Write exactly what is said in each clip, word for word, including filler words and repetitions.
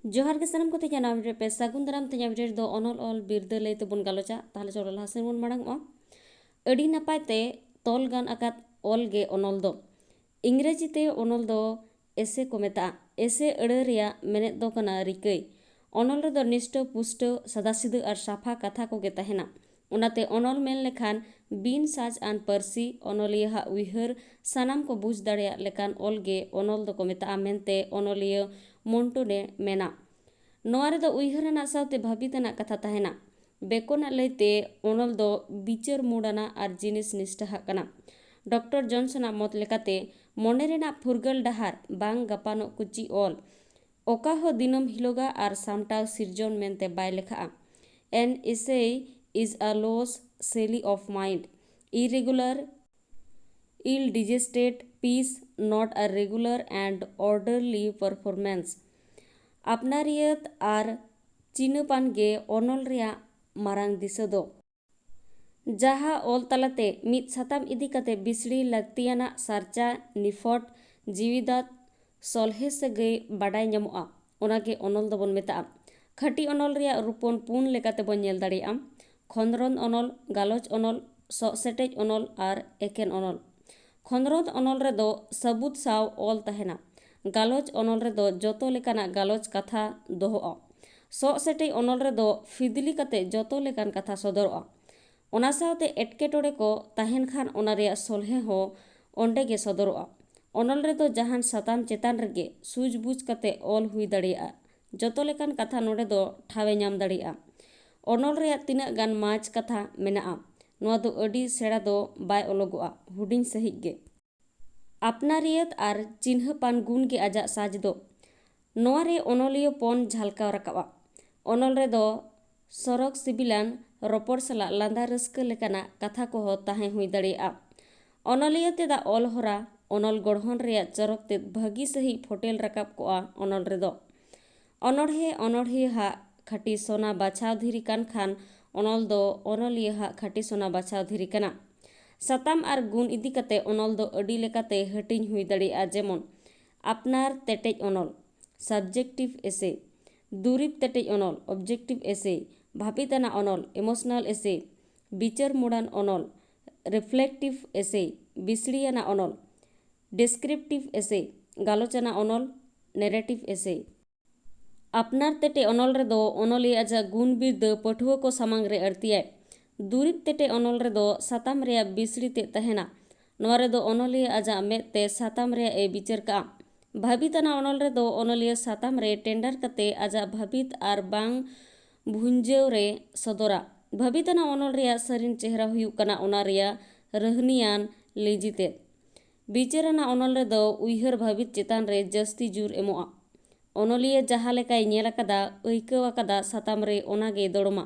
ᱡᱚᱦᱟᱨ ᱜᱮ ᱥᱟᱱᱟᱢ ᱠᱚᱛᱮ ᱡᱟᱱᱟᱢ ᱨᱮ ᱯᱮ ᱥᱟᱹᱜᱩᱱ ᱫᱟᱨᱟᱢ᱾ ᱛᱮᱦᱮᱧ ᱟᱵᱚ ᱫᱚ ᱚᱱᱚᱞ ᱚᱞ ᱵᱤᱨᱫᱟᱹ ᱞᱟᱹᱭ ᱛᱮᱵᱚᱱ ᱜᱟᱞᱚᱪᱟ᱾ ᱛᱟᱦᱞᱮ ᱪᱚᱞᱚ ᱞᱟᱦᱟ ᱥᱮᱱ ᱵᱚᱱ ᱢᱟᱲᱟᱝ ᱚᱜᱼᱟ᱾ ᱟᱹᱰᱤ ᱱᱟᱯᱟᱭ ᱛᱮ ᱛᱚᱞ ᱜᱟᱱ ᱟᱠᱟᱫ ᱚᱞ ᱜᱮ ᱚᱱᱚᱞ ᱫᱚ᱾ ᱤᱝᱨᱮᱡᱤ ᱛᱮ ᱚᱱᱚᱞ ᱫᱚ ᱮᱥᱮ ᱠᱚ ᱢᱮᱛᱟᱜᱼᱟ᱾ ᱮᱥᱮ ᱟᱹᱲᱟᱹ ᱨᱮᱭᱟᱜ ᱢᱮᱱᱮᱫ ᱫᱚ ᱠᱟᱱᱟ ᱨᱤᱠᱟᱹᱭ᱾ ᱚᱱᱚᱞ ᱨᱮᱫᱚ ᱱᱤᱥᱴᱟᱹ ᱯᱩᱥᱴᱟᱹ, ᱥᱟᱫᱟᱥᱤᱫᱟᱹ ᱟᱨ ᱥᱟᱯᱷᱟ ᱠᱟᱛᱷᱟ ᱠᱚᱜᱮ ᱛᱟᱦᱮᱱᱟ᱾ ᱚᱱᱟᱛᱮ ᱚᱱᱚᱞ ᱢᱮᱱ ᱞᱮᱠᱷᱟᱱ ᱵᱤᱱ ᱥᱟᱡᱽ ᱟᱱ ᱯᱟᱹᱨᱥᱤ, ᱚᱱᱚᱞᱤᱭᱟᱹ ᱦᱟᱜ ᱩᱭᱦᱟᱹᱨ ᱥᱟᱱᱟᱢ ᱠᱚ ᱵᱩᱡᱽ ᱫᱟᱲᱮᱭᱟᱜ ᱞᱮᱠᱟᱱ ᱚᱞ ᱜᱮ ᱚᱱᱚᱞ ᱫᱚᱠᱚ ᱢᱮᱛᱟᱜᱼᱟ ᱢᱮᱱᱛᱮ ᱚᱱᱚᱞᱤᱭᱟᱹ ᱢᱚᱱᱴᱚᱱᱮ ᱢᱮᱱᱟ᱾ ᱱᱚᱣᱟ ᱨᱮᱫᱚ ᱩᱭᱦᱟᱹᱨ ᱟᱱᱟᱜ ᱥᱟᱶᱛᱮ ᱵᱷᱟᱹᱵᱤᱛ ᱟᱱᱟᱜ ᱠᱟᱛᱷᱟ ᱛᱟᱦᱮᱱᱟ᱾ ᱵᱮᱠᱚᱱᱟᱜ ᱞᱟᱹᱭᱛᱮ ᱚᱱᱚᱞ ᱫᱚ ᱵᱤᱪᱟᱹᱨ ᱢᱩᱰ ᱟᱱᱟᱜ ᱟᱨ ᱡᱤᱱᱤᱥ ᱱᱤᱥᱴᱟᱦᱟᱜ ᱠᱟᱱᱟ᱾ ᱰᱚᱠᱴᱚᱨ ᱡᱚᱱᱥᱚᱱᱟᱜ ᱢᱚᱛ ᱞᱮᱠᱟᱛᱮ ᱢᱚᱱᱮ ᱨᱮᱱᱟᱜ ᱯᱷᱩᱨᱜᱟᱹᱞ ᱰᱟᱦᱟᱨ ᱵᱟᱝ ᱜᱟᱯᱟᱱᱚᱜ ᱠᱩᱪᱤ ᱚᱞ ᱚᱠᱟ ᱦᱚᱸ ᱫᱤᱱᱟᱹᱢ ᱦᱤᱞᱳᱜᱟ ᱟᱨ ᱥᱟᱢᱴᱟᱣ ᱥᱤᱨᱡᱚᱱ ᱢᱮᱱᱛᱮ ᱵᱟᱭ ᱞᱮᱠᱷᱟᱜᱼᱟ᱾ An essay is a loose sally of mind, irregular, ill-digested piece, not a regular and orderly performance. ᱟᱯᱱᱟᱨᱤᱭᱟᱹᱛ ᱟᱨ ᱪᱤᱱᱟᱹᱯᱟᱱ ᱜᱮ ᱚᱱᱚᱞ ᱨᱮᱭᱟᱜ ᱢᱟᱨᱟᱝ ᱫᱤᱥᱟᱹ ᱫᱚ᱾ ᱡᱟᱦᱟᱸ ᱚᱞ ᱛᱟᱞᱟᱛᱮ ᱢᱤᱫ ᱥᱟᱛᱟᱢ ᱤᱫᱤ ᱠᱟᱛᱮ ᱵᱤᱥᱲᱤ ᱞᱟᱹᱠᱛᱤᱭᱟᱱᱟᱜ ᱥᱟᱨᱪᱟ, ᱱᱤᱯᱷᱚᱴ, ᱡᱤᱣᱤᱫᱟᱛ, ᱥᱚᱞᱦᱮ ᱥᱟᱹᱜᱟᱹᱭ ᱵᱟᱰᱟᱭ ᱧᱟᱢᱚᱜᱼᱟ, ᱚᱱᱟᱜᱮ ᱚᱱᱚᱞ ᱫᱚᱵᱚᱱ ᱢᱮᱛᱟᱜᱼᱟ᱾ ᱠᱷᱟᱹᱴᱤ ᱚᱱᱚᱞ ᱨᱮᱭᱟᱜ ᱨᱩᱯᱚᱱ ᱯᱩᱱ ᱞᱮᱠᱟᱛᱮ ᱵᱚᱱ ᱧᱮᱞ ᱫᱟᱲᱮᱭᱟᱜᱼᱟ᱾ ᱠᱷᱚᱸᱫᱽᱨᱚᱸᱫᱽ ᱚᱱᱚᱞ, ᱜᱟᱞᱚᱪ ᱚᱱᱚᱞ, ᱥᱚᱜ ᱥᱮᱴᱮᱡ ᱚᱱᱚᱞ ᱟᱨ ᱮᱠᱮᱱ ᱚᱱᱚᱞ᱾ ᱠᱷᱚᱸᱫᱽᱨᱚᱸᱫᱽ ᱚᱱᱚᱞ ᱨᱮᱫᱚ ᱥᱟᱹᱵᱩᱫ ᱥᱟᱶ ᱚᱞ ᱛᱟᱦᱮᱱᱟ᱾ ᱜᱟᱞᱚᱪ ᱚᱱᱚᱞ ᱨᱮᱫᱚ ᱡᱚᱛᱚ ᱞᱮᱠᱟᱱᱟᱜ ᱜᱟᱞᱚᱪ ᱠᱟᱛᱷᱟ ᱫᱚᱦᱚᱜᱼᱟ᱾ ᱥᱚᱜ ᱥᱮᱴᱮᱡ ᱚᱱᱚᱞ ᱨᱮᱫᱚ ᱯᱷᱤᱫᱽᱞᱤ ᱠᱟᱛᱮ ᱡᱚᱛᱚ ᱞᱮᱠᱟᱱ ᱠᱟᱛᱷᱟ ᱥᱚᱫᱚᱨᱚᱜᱼᱟ᱾ ᱚᱱᱟ ᱥᱟᱶᱛᱮ ᱮᱴᱠᱮᱴᱚᱬᱮ ᱠᱚ ᱛᱟᱦᱮᱱ ᱠᱷᱟᱱ ᱚᱱᱟ ᱨᱮᱭᱟᱜ ᱥᱚᱞᱦᱮ ᱦᱚᱸ ᱚᱸᱰᱮ ᱜᱮ ᱥᱚᱫᱚᱨᱚᱜᱼᱟ᱾ ᱚᱱᱚᱞ ᱨᱮᱫᱚ ᱡᱟᱦᱟᱱ ᱥᱟᱛᱟᱢ ᱪᱮᱛᱟᱱ ᱨᱮᱜᱮ ᱥᱩᱡᱽᱵᱩᱡᱽ ᱠᱟᱛᱮ ᱚᱞ ᱦᱩᱭ ᱫᱟᱲᱮᱭᱟᱜᱼᱟ᱾ ᱡᱚᱛᱚ ᱞᱮᱠᱟᱱ ᱠᱟᱛᱷᱟ ᱱᱚᱰᱮ ᱫᱚ ᱴᱷᱟᱶ ᱮ ᱧᱟᱢ ᱫᱟᱲᱮᱭᱟᱜᱼᱟ᱾ ᱚᱱᱚᱞ ᱨᱮᱭᱟᱜ ᱛᱤᱱᱟᱹᱜ ᱜᱟᱱ ᱢᱟᱡᱽ ᱠᱟᱛᱷᱟ ᱢᱮᱱᱟᱜᱼᱟ, ᱱᱚᱣᱟ ᱫᱚ ᱟᱹᱰᱤ ᱥᱮᱬᱟ ᱫᱚ ᱵᱟᱭ ᱚᱞᱚᱜᱚᱜᱼᱟ, ᱦᱩᱰᱤᱧ ᱥᱟᱺᱦᱤᱡ ᱜᱮ᱾ ᱟᱯᱱᱟᱨᱤᱭᱟᱹᱛ ᱟᱨ ᱪᱤᱱᱦᱟᱹᱯᱟᱱ ᱜᱩᱱ ᱜᱮ ᱟᱡᱟᱜ ᱥᱟᱡᱽ ᱫᱚ᱾ ᱱᱚᱣᱟ ᱨᱮ ᱚᱱᱚᱞᱤᱭᱟᱹ ᱯᱚᱱ ᱡᱷᱟᱞᱠᱟᱣ ᱨᱟᱠᱟᱵᱼᱟ᱾ ᱚᱱᱚᱞ ᱨᱮᱫᱚ ᱥᱚᱨᱚᱜ ᱥᱤᱵᱤᱞᱟᱱ ᱨᱚᱯᱚᱲ ᱥᱟᱞᱟᱜ ᱞᱟᱸᱫᱟ ᱨᱟᱹᱥᱠᱟᱹ ᱞᱮᱠᱟᱱᱟᱜ ᱠᱟᱛᱷᱟ ᱠᱚᱦᱚᱸ ᱛᱟᱦᱮᱸ ᱦᱩᱭ ᱫᱟᱲᱮᱭᱟᱜᱼᱟ᱾ ᱚᱱᱚᱞᱤᱭᱟᱹ ᱛᱮᱫᱟᱜ ᱚᱞ ᱦᱚᱨᱟ, ᱚᱱᱚᱞ ᱜᱚᱲᱦᱚᱱ ᱨᱮᱭᱟᱜ ᱪᱚᱨᱚᱠ ᱛᱮᱫ ᱵᱷᱟᱹᱜᱤ ᱥᱟᱺᱦᱤᱡ ᱯᱷᱚᱴᱮᱞ ᱨᱟᱠᱟᱵ ᱠᱚᱜᱼᱟ ᱚᱱᱚᱞ ᱨᱮᱫᱚ᱾ ᱚᱱᱚᱬᱦᱮ ᱚᱱᱚᱬᱦᱤᱭᱟᱹ ᱦᱟᱜ ᱠᱷᱟᱹᱴᱤ ᱥᱚᱱᱟ ᱵᱟᱪᱷᱟᱣ ᱫᱷᱤᱨᱤ ᱠᱟᱱ ᱠᱷᱟᱱ ᱚᱱᱚᱞ ᱫᱚ ᱚᱱᱚᱞᱤᱭᱟᱹ ᱦᱟᱜ ᱠᱷᱟᱹᱴᱤ ᱥᱚᱱᱟ ᱵᱟᱪᱷᱟᱣ ᱫᱷᱤᱨᱤ ᱠᱟᱱᱟ᱾ ᱥᱟᱛᱟᱢ ᱟᱨ ᱜᱩᱱ ᱤᱫᱤ ᱠᱟᱛᱮ ᱚᱱᱚᱞ ᱫᱚ ᱟᱹᱰᱤ ᱞᱮᱠᱟᱛᱮ ᱦᱟᱹᱴᱤᱧ ᱦᱩᱭ ᱫᱟᱲᱮᱭᱟᱜᱼᱟ, ᱡᱮᱢᱚᱱ ᱟᱯᱱᱟᱨ ᱛᱮᱴᱮᱡ ᱚᱱᱚᱞ, subjective essay, ᱫᱩᱨᱤᱵ ᱛᱮᱴᱮᱡ ᱚᱱᱚᱞ, objective essay, ᱵᱷᱟᱹᱵᱤᱛ ᱟᱱᱟᱜ ᱚᱱᱚᱞ, emotional essay, ᱵᱤᱪᱟᱹᱨ ᱢᱩᱲᱟᱱ ᱚᱱᱚᱞ, reflective essay, ᱵᱤᱥᱲᱤᱭᱟᱱᱟᱜ ᱚᱱᱚᱞ, descriptive essay, ᱜᱟᱞᱚᱪ ᱟᱱᱟᱜ ᱚᱱᱚᱞ, narrative essay᱾ ᱟᱯᱱᱟᱨ ᱛᱮᱴᱮ ᱚᱱᱚᱞ ᱨᱮᱫᱚ ᱚᱱᱚᱞᱤᱭᱟᱹ ᱟᱡᱟᱜ ᱜᱩᱱ ᱵᱤᱨᱫᱟᱹ ᱯᱟᱹᱴᱷᱩᱣᱟᱹ ᱠᱚ ᱥᱟᱢᱟᱝ ᱨᱮ ᱟᱹᱲᱛᱤᱭᱟᱭ᱾ ᱫᱩᱨᱤᱵ ᱛᱮᱴᱮ ᱚᱱᱚᱞ ᱨᱮᱫᱚ ᱥᱟᱛᱟᱢ ᱨᱮᱭᱟᱜ ᱵᱤᱥᱲᱤ ᱛᱮᱫ ᱛᱟᱦᱮᱱᱟ᱾ ᱱᱚᱣᱟ ᱨᱮᱫᱚ ᱚᱱᱚᱞᱤᱭᱟᱹ ᱟᱡᱟᱜ ᱢᱮᱫ ᱛᱮ ᱥᱟᱛᱟᱢ ᱨᱮᱭᱟᱜ ᱮ ᱵᱤᱪᱟᱹᱨ ᱠᱟᱜᱼᱟ᱾ ᱵᱷᱟᱹᱵᱤᱛ ᱟᱱᱟᱜ ᱚᱱᱚᱞ ᱨᱮᱫᱚ ᱚᱱᱚᱞᱤᱭᱟᱹ ᱥᱟᱛᱟᱢ ᱨᱮ ᱴᱮᱱᱰᱟᱨ ᱠᱟᱛᱮ ᱟᱡᱟᱜ ᱵᱷᱟᱹᱵᱤᱛ ᱟᱨ ᱵᱟᱝ ᱵᱷᱩᱸᱡᱟᱹᱣ ᱨᱮ ᱥᱚᱫᱚᱨᱟ᱾ ᱵᱷᱟᱹᱵᱤᱛ ᱟᱱᱟᱜ ᱚᱱᱚᱞ ᱨᱮᱭᱟᱜ ᱥᱟᱹᱨᱤᱱ ᱪᱮᱦᱨᱟ ᱦᱩᱭᱩᱜ ᱠᱟᱱᱟ ᱚᱱᱟ ᱨᱮᱭᱟᱜ ᱨᱟᱹᱦᱱᱤᱭᱟᱱ ᱞᱤᱸᱡᱤ ᱛᱮᱫ᱾ ᱵᱤᱪᱟᱹᱨ ᱟᱱᱟᱜ ᱚᱱᱚᱞ ᱨᱮᱫᱚ ᱩᱭᱦᱟᱹᱨ ᱵᱷᱟᱹᱵᱤᱛ ᱪᱮᱛᱟᱱ ᱨᱮ ᱡᱟᱹᱥᱛᱤ ᱡᱳᱨ ᱮᱢᱚᱜᱼᱟ᱾ ᱚᱱᱚᱞᱤᱭᱟᱹ ᱡᱟᱦᱟᱸ ᱞᱮᱠᱟᱭ ᱧᱮᱞ ᱟᱠᱟᱫᱟ, ᱟᱹᱭᱠᱟᱹᱣ ᱟᱠᱟᱫᱟ, ᱥᱟᱛᱟᱢ ᱨᱮ ᱚᱱᱟ ᱜᱮᱭ ᱫᱚᱲᱚᱢᱟ᱾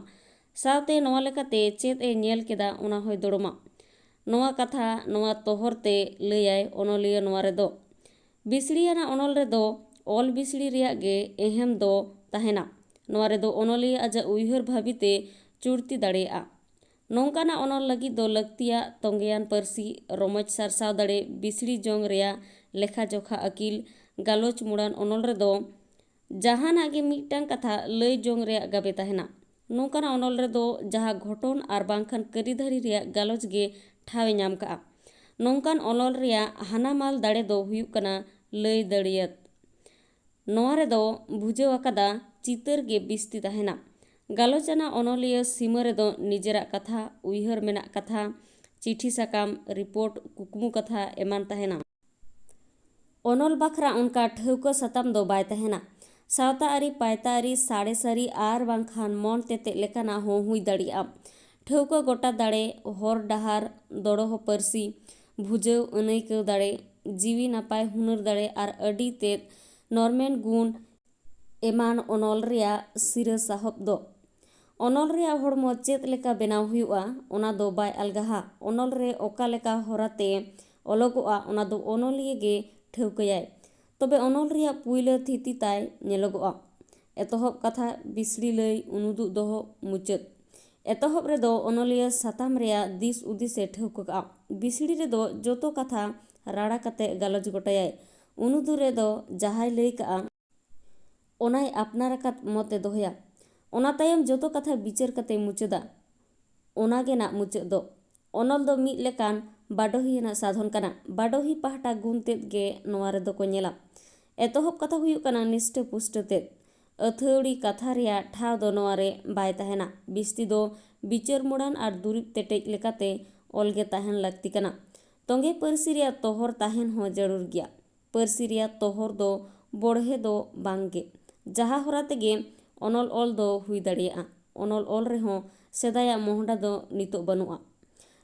ᱥᱟᱶᱛᱮ ᱱᱚᱣᱟ ᱞᱮᱠᱟᱛᱮ ᱪᱮᱫ ᱮ ᱧᱮᱞ ᱠᱮᱫᱟ, ᱚᱱᱟ ᱦᱚᱸᱭ ᱫᱚᱲᱚᱢᱟ᱾ ᱱᱚᱣᱟ ᱠᱟᱛᱷᱟ ᱱᱚᱣᱟ ᱛᱚᱦᱚᱨ ᱛᱮ ᱞᱟᱹᱭᱟᱭ ᱚᱱᱚᱞᱤᱭᱟᱹ ᱱᱚᱣᱟ ᱨᱮᱫᱚ᱾ ᱵᱤᱥᱲᱤᱭᱟᱱᱟᱜ ᱚᱱᱚᱞ ᱨᱮᱫᱚ ᱚᱞ ᱵᱤᱥᱲᱤ ᱨᱮᱭᱟᱜ ᱜᱮ ᱮᱦᱮᱢ ᱫᱚ ᱛᱟᱦᱮᱱᱟ᱾ ᱱᱚᱣᱟ ᱨᱮᱫᱚ ᱚᱱᱚᱞᱤᱭᱟᱹ ᱟᱡᱟᱜ ᱩᱭᱦᱟᱹᱨ ᱵᱷᱟᱹᱵᱤᱛ ᱮ ᱪᱩᱲᱛᱤ ᱫᱟᱲᱮᱭᱟᱜᱼᱟ᱾ ᱱᱚᱝᱠᱟᱱᱟᱜ ᱚᱱᱚᱞ ᱞᱟᱹᱜᱤᱫ ᱫᱚ ᱞᱟᱹᱠᱛᱤᱭᱟᱜ ᱛᱚᱸᱜᱮᱭᱟᱱ ᱯᱟᱹᱨᱥᱤ, ᱨᱚᱢᱚᱡᱽ ᱥᱟᱨᱥᱟᱣ ᱫᱟᱲᱮ, ᱵᱤᱥᱲᱤ ᱡᱚᱝ ᱨᱮᱭᱟᱜ ᱞᱮᱠᱷᱟ ᱡᱚᱠᱷᱟ ᱟᱹᱠᱤᱞ᱾ ᱜᱟᱞᱚᱪ ᱢᱩᱲᱟᱱ ᱚᱱᱚᱞ ᱨᱮᱫᱚ ᱡᱟᱦᱟᱱᱟᱜ ᱜᱮ ᱢᱤᱫᱴᱟᱝ ᱠᱟᱛᱷᱟ ᱞᱟᱹᱭ ᱡᱚᱝ ᱨᱮᱭᱟᱜ ᱜᱟᱵᱮ ᱛᱟᱦᱮᱱᱟ᱾ ᱱᱚᱝᱠᱟᱱᱟᱜ ᱚᱱᱚᱞ ᱨᱮᱫᱚ ᱡᱟᱦᱟᱸ ᱜᱷᱚᱴᱚᱱ ᱟᱨ ᱵᱟᱝᱠᱷᱟᱱ ᱠᱟᱹᱨᱤᱫᱷᱟᱹᱨᱤ ᱨᱮᱭᱟᱜ ᱜᱟᱞᱚᱪ ᱜᱮ ᱴᱷᱟᱶ ᱮ ᱧᱟᱢ ᱠᱟᱜᱼᱟ᱾ ᱱᱚᱝᱠᱟᱱ ᱚᱱᱚᱞ ᱨᱮᱭᱟᱜ ᱦᱟᱱᱟᱢᱟᱞ ᱫᱟᱲᱮ ᱫᱚ ᱦᱩᱭᱩᱜ ᱠᱟᱱᱟ ᱞᱟᱹᱭ ᱫᱟᱲᱮᱭᱟᱜ᱾ ᱱᱚᱣᱟ ᱨᱮᱫᱚ ᱵᱩᱡᱷᱟᱹᱣ ᱟᱠᱟᱫᱟ ᱪᱤᱛᱟᱹᱨ ᱜᱮ ᱵᱤᱥᱛᱤ ᱛᱟᱦᱮᱱᱟ᱾ ᱜᱟᱞᱚᱪ ᱟᱱᱟᱜ ᱚᱱᱚᱞᱤᱭᱟᱹ ᱥᱤᱢᱟᱹ ᱨᱮᱫᱚ ᱱᱤᱡᱮᱨᱟᱜ ᱠᱟᱛᱷᱟ, ᱩᱭᱦᱟᱹᱨ ᱢᱮᱱᱟᱜ ᱠᱟᱛᱷᱟ, ᱪᱤᱴᱷᱤ ᱥᱟᱠᱟᱢ, ᱨᱤᱯᱳᱨᱴ, ᱠᱩᱠᱢᱩ ᱠᱟᱛᱷᱟ ᱮᱢᱟᱱ ᱛᱟᱦᱮᱱᱟ᱾ ᱚᱱᱚᱞ ᱵᱟᱠᱷᱨᱟ ᱚᱱᱠᱟ ᱴᱷᱟᱹᱣᱠᱟᱹ ᱥᱟᱛᱟᱢ ᱫᱚ ᱵᱟᱭ ᱛᱟᱦᱮᱱᱟ᱾ ᱥᱟᱶᱛᱟ ᱟᱹᱨᱤ, ᱯᱟᱭᱛᱟ ᱟᱹᱨᱤ, ᱥᱟᱬᱮᱥ ᱟᱹᱨᱤ ᱟᱨ ᱵᱟᱝᱠᱷᱟᱱ ᱢᱚᱱ ᱛᱮᱛᱮᱫ ᱞᱮᱠᱟᱱᱟᱜ ᱦᱚᱸ ᱦᱩᱭ ᱫᱟᱲᱮᱭᱟᱜᱼᱟ᱾ ᱴᱷᱟᱹᱣᱠᱟᱹ ᱜᱚᱴᱟ ᱫᱟᱲᱮ, ᱦᱚᱨ ᱰᱟᱦᱟᱨ, ᱫᱚᱲᱚᱦᱚ ᱯᱟᱹᱨᱥᱤ, ᱵᱷᱩᱡᱟᱹᱣ ᱟᱹᱱᱟᱹᱭᱠᱟᱹᱣ ᱫᱟᱲᱮ, ᱡᱤᱣᱤ ᱱᱟᱯᱟᱭ ᱦᱩᱱᱟᱹᱨ ᱫᱟᱲᱮ ᱟᱨ ᱟᱹᱰᱤ ᱛᱮᱫ ᱱᱚᱨᱢᱮᱱ ᱜᱩᱱ ᱮᱢᱟᱱ ᱚᱱᱚᱞ ᱨᱮᱭᱟᱜ ᱥᱤᱨᱟᱹ ᱥᱟᱦᱚᱵ ᱫᱚ᱾ ᱚᱱᱚᱞ ᱨᱮᱭᱟᱜ ᱦᱚᱲᱢᱚ ᱪᱮᱫ ᱞᱮᱠᱟ ᱵᱮᱱᱟᱣ ᱦᱩᱭᱩᱜᱼᱟ, ᱚᱱᱟ ᱫᱚ ᱵᱟᱭ ᱟᱞᱜᱟᱦᱟ᱾ ᱚᱱᱚᱞ ᱨᱮ ᱚᱠᱟ ᱞᱮᱠᱟ ᱦᱚᱨᱟᱛᱮ ᱚᱞᱚᱜᱚᱜᱼᱟ, ᱚᱱᱟ ᱫᱚ ᱚᱱᱚᱞᱤᱭᱟᱹ ᱜᱮ ᱴᱷᱟᱹᱣᱠᱟᱹᱭᱟᱭ᱾ ᱛᱚᱵᱮ ᱚᱱᱚᱞ ᱨᱮᱭᱟᱜ ᱯᱩᱭᱞᱟᱹ ᱛᱷᱤᱛᱤ ᱛᱟᱭ ᱧᱮᱞᱚᱜᱚᱜᱼᱟ᱾ ᱮᱛᱚᱦᱚᱵ ᱠᱟᱛᱷᱟ, ᱵᱤᱥᱲᱤ ᱞᱟᱹᱭ, ᱩᱱᱩᱫᱩᱜ ᱫᱚᱦᱚ, ᱢᱩᱪᱟᱹᱫ᱾ ᱮᱛᱚᱦᱚᱵ ᱨᱮᱫᱚ ᱚᱱᱚᱞᱤᱭᱟᱹ ᱥᱟᱛᱟᱢ ᱨᱮᱭᱟᱜ ᱫᱤᱥ ᱩᱫᱤᱥ ᱮ ᱴᱷᱟᱹᱣᱠᱟᱹ ᱠᱟᱜᱼᱟ᱾ ᱵᱤᱥᱲᱤ ᱨᱮᱫᱚ ᱡᱚᱛᱚ ᱠᱟᱛᱷᱟ ᱨᱟᱲᱟ ᱠᱟᱛᱮ ᱜᱟᱞᱚᱪ ᱜᱚᱴᱟᱭᱟᱭ᱾ ᱩᱱᱩᱫᱩᱜ ᱨᱮᱫᱚ ᱡᱟᱦᱟᱸᱭ ᱞᱟᱹᱭ ᱠᱟᱜᱼᱟ, ᱚᱱᱟᱭ ᱟᱯᱱᱟᱨ ᱟᱠᱟᱫ ᱢᱚᱛ ᱮ ᱫᱚᱦᱚᱭᱟ᱾ ᱚᱱᱟ ᱛᱟᱭᱚᱢ ᱡᱚᱛᱚ ᱠᱟᱛᱷᱟ ᱵᱤᱪᱟᱹᱨ ᱠᱟᱛᱮ ᱢᱩᱪᱟᱹᱫᱟ᱾ ᱚᱱᱟ ᱜᱮ ᱱᱟᱜ ᱢᱩᱪᱟᱹᱫ ᱫᱚ᱾ ᱚᱱᱚᱞ ᱫᱚ ᱢᱤᱫ ᱞᱮᱠᱟᱱ ᱵᱟᱰᱚᱦᱤ ᱟᱱᱟᱜ ᱥᱟᱫᱷᱚᱱ ᱠᱟᱱᱟ᱾ ᱵᱟᱰᱚᱦᱤ ᱯᱟᱦᱴᱟ ᱜᱩᱱ ᱛᱮᱫ ᱜᱮ ᱱᱚᱣᱟ ᱨᱮᱫᱚ ᱠᱚ ᱧᱮᱞᱟ᱾ ᱮᱛᱚᱦᱚᱵ ᱠᱟᱛᱷᱟ ᱦᱩᱭᱩᱜ ᱠᱟᱱᱟ ᱱᱤᱥᱴᱟᱹ ᱯᱩᱥᱴᱟᱹ ᱛᱮᱫ᱾ ᱟᱹᱛᱷᱟᱹᱣᱲᱤ ᱠᱟᱛᱷᱟ ᱨᱮᱭᱟᱜ ᱴᱷᱟᱶ ᱫᱚ ᱱᱚᱣᱟ ᱨᱮ ᱵᱟᱭ ᱛᱟᱦᱮᱱᱟ᱾ ᱵᱤᱥᱛᱤ ᱫᱚ ᱵᱤᱪᱟᱹᱨ ᱢᱩᱲᱟᱱ ᱟᱨ ᱫᱩᱨᱤᱵ ᱛᱮᱴᱮᱡ ᱞᱮᱠᱟᱛᱮ ᱚᱞ ᱜᱮ ᱛᱟᱦᱮᱱ ᱞᱟᱹᱠᱛᱤ ᱠᱟᱱᱟ᱾ ᱛᱚᱸᱜᱮ ᱯᱟᱹᱨᱥᱤ ᱨᱮᱭᱟᱜ ᱛᱚᱦᱚᱨ ᱛᱟᱦᱮᱱ ᱦᱚᱸ ᱡᱟᱹᱨᱩᱲ ᱜᱮᱭᱟ᱾ ᱯᱟᱹᱨᱥᱤ ᱨᱮᱭᱟᱜ ᱛᱚᱦᱚᱨ ᱫᱚ ᱵᱚᱲᱦᱮ ᱫᱚ ᱵᱟᱝ ᱜᱮ᱾ ᱡᱟᱦᱟᱸ ᱦᱚᱨᱟ ᱛᱮᱜᱮ ᱚᱱᱚᱞ ᱚᱞ ᱫᱚ ᱦᱩᱭ ᱫᱟᱲᱮᱭᱟᱜᱼᱟ᱾ ᱚᱱᱚᱞ ᱚᱞ ᱨᱮᱦᱚᱸ ᱥᱮᱫᱟᱭᱟᱜ ᱢᱚᱦᱰᱟ ᱫᱚ ᱱᱤᱛᱚᱜ ᱵᱟᱹᱱᱩᱜᱼᱟ᱾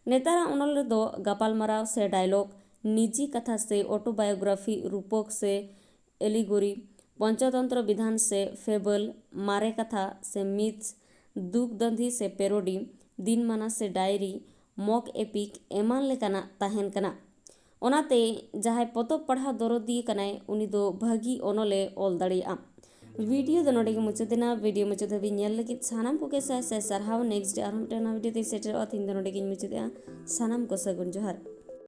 ᱱᱮᱛᱟᱨᱟᱜ ᱚᱱᱚᱞ ᱨᱮᱫᱚ ᱜᱟᱯᱟᱞᱢᱟᱨᱟᱣ ᱥᱮ ᱰᱟᱭᱞᱚᱜ, ᱱᱤᱡᱤ ᱠᱟᱛᱷᱟ ᱥᱮ ᱚᱴᱳᱵᱟᱭᱳᱜᱨᱟᱯᱷᱤ, ᱨᱩᱯᱚᱠ ᱥᱮ ᱮᱞᱤᱜᱳᱨᱤ, ᱯᱚᱧᱪᱚᱛᱚᱱᱛᱨᱚ ᱵᱤᱫᱷᱟᱱ ᱥᱮ ᱯᱷᱮᱵᱚᱞ, ᱢᱟᱨᱮ ᱠᱟᱛᱷᱟ ᱥᱮ ᱢᱤᱛᱷᱥ, ᱫᱩᱠ ᱫᱟᱹᱱᱫᱷᱤ ᱥᱮ ᱯᱮᱨᱳᱰᱤ, ᱫᱤᱱᱢᱟᱱᱟ ᱥᱮ ᱰᱟᱭᱨᱤ, ᱢᱚᱠ ᱮᱯᱤᱠ ᱮᱢᱟᱱ ᱞᱮᱠᱟᱱᱟᱜ ᱛᱟᱦᱮᱱ ᱠᱟᱱᱟ᱾ ᱚᱱᱟᱛᱮ ᱡᱟᱦᱟᱸᱭ ᱯᱚᱛᱚᱵ ᱯᱟᱲᱦᱟᱣ ᱫᱚᱨᱚᱫᱤᱭᱟᱹ ᱠᱟᱱᱟᱭ, ᱩᱱᱤ ᱫᱚ ᱵᱷᱟᱹᱜᱤ ᱚᱱᱚᱞᱮ ᱚᱞ ᱫᱟᱲᱮᱭᱟᱜᱼᱟ᱾ ᱵᱷᱤᱰᱤᱭᱳ ᱫᱚ ᱱᱚᱰᱮ ᱜᱮ ᱢᱩᱪᱟᱹᱫ ᱮᱱᱟ᱾ ᱵᱷᱤᱰᱤᱭᱳ ᱢᱩᱪᱟᱹᱫ ᱫᱷᱟᱹᱵᱤᱡ ᱧᱮᱞ ᱞᱟᱹᱜᱤᱫ ᱥᱟᱱᱟᱢ ᱠᱚᱜᱮ ᱥᱟᱭ ᱥᱟᱭ ᱥᱟᱨᱦᱟᱣ᱾ ᱱᱮᱠᱥᱴ ᱟᱨᱦᱚᱸ ᱢᱤᱫᱴᱟᱝ ᱱᱟᱣᱟ ᱵᱷᱤᱰᱤᱭᱳ ᱛᱮᱧ ᱥᱮᱴᱮᱨᱚᱜᱼᱟ᱾ ᱛᱮᱦᱮᱧ ᱫᱚ ᱱᱚᱰᱮ ᱜᱮᱧ ᱢᱩᱪᱟᱹᱫᱮᱜᱼᱟ᱾ ᱥᱟᱱᱟᱢ ᱠᱚ ᱥᱟᱹᱜᱩᱱ ᱡᱚᱦᱟᱨ᱾